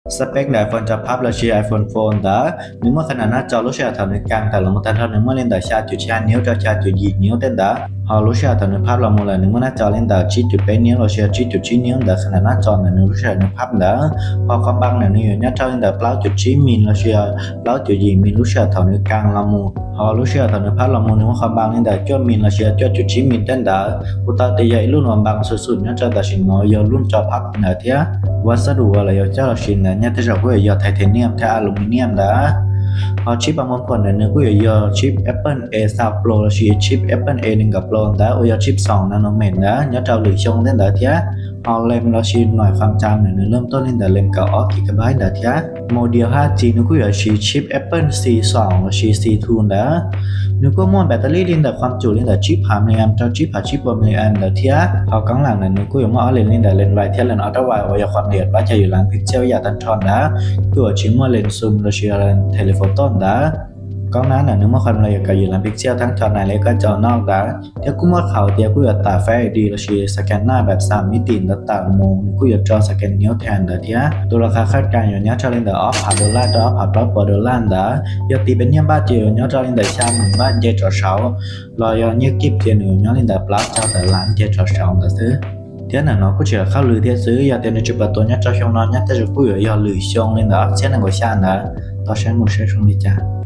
Spec ntawm iPhone cov phab lossis iPhone four ntawd nws muaj qhab nab co lub sij hawm thaum nws kag tawm los mus tag nrho nws muaj li ntawm xya cum tsib hab niub rau xya cum yim niub tej ntawd. Ho lub sij hawm thaum nws phab los mus lawm nws muaj nab co li ntawm tsib cum peb niub lossis tsib cum tsib niub ntawd qhab nab co ntawm nws lub sij hawm nws phab ntawd. Ho qhov npaa ntawm nws yuav nyob rau li ntawm plaub cum tsib mis lossis plaub cum yim mis lub sij hawm thaum nws kag los mus. Ho lub sij hawm thaum nws phab los mus nws muaj qhov npaa li ntawm cuaj mis lossis cuaj cum tsib mis tej ntawd. Kuv tau tias yog ib lub npaa xum xum nyob rau tam sim no yog lub co phab ntawd thiab. Vas xab dus uas lawv yuav coj los siv ntawd nyob tej zaum kuj yuav yog titanium thiab aluminium ntawd. Ho chip pab muab phuam ntawm nws kuj yuav yog chip Apple A xya Pro lossis chip Apple A nees nkaum Pro ntawd uas yog chip xoom nanometer ntawd nyob rau lwm xyoo tej ntawd thiab. Ho lem lossis nois qhov cam ntawm nws lom tuaj li ntawm lem kaum ob gigabyte ntawd thiab. Model hab txis nws kuj yuav siv chip Apple C xoom lossis C two ntawd. Nws kuj muaj battery li ntawm qhov cum li ntawm tsib phav miliamp rau tsib phav tsib puas miliamp ntawd thiab. Ho koob lam ntawm nws kuj yuav muaj ob lem li ntawm lens wide thiab lens ultra wide uas yog qhov ntawm pab cov yus lav pixel yam tag nrho ntawd. Kuj yuav tsis muaj lens zoom lossis telephoto ntawd. Koob nab ntawm nws muaj qhov lawv yuav kom yus lav pixel tag nrho na li koj cov noj ntawd thiab kuj muaj qhov tias kuj yuav tam Face ID lossis scan nab pab xam mib tim ntawd tawm mus nws kuj yuav tso scan niv thaj ntawd thiab. Tus laj qhab qhab kas yuav nyob rau li ntawm ob phav dollar rau ob phav plaub puas dollar ntawd. Yog tiv peb nyiaj npaj ces yuav nyob rau li ntawm xya moos npaj nce rov saud, los yog nyiaj kib ces nws yuav nyob li ntawm plaub caug tawm lab nce rov saud ntawd xwb. Thiab ntawm no kuj tsis yog qhov lwm thiab xwb, yog tias nws tsis pom tuaj nyob rau xyoo no nyob tej zaum kuj yuav yog lwm xyoo li ntawm ob txhiab nees nkaum xya ntawd. Tau saib mus saib zoo li cas.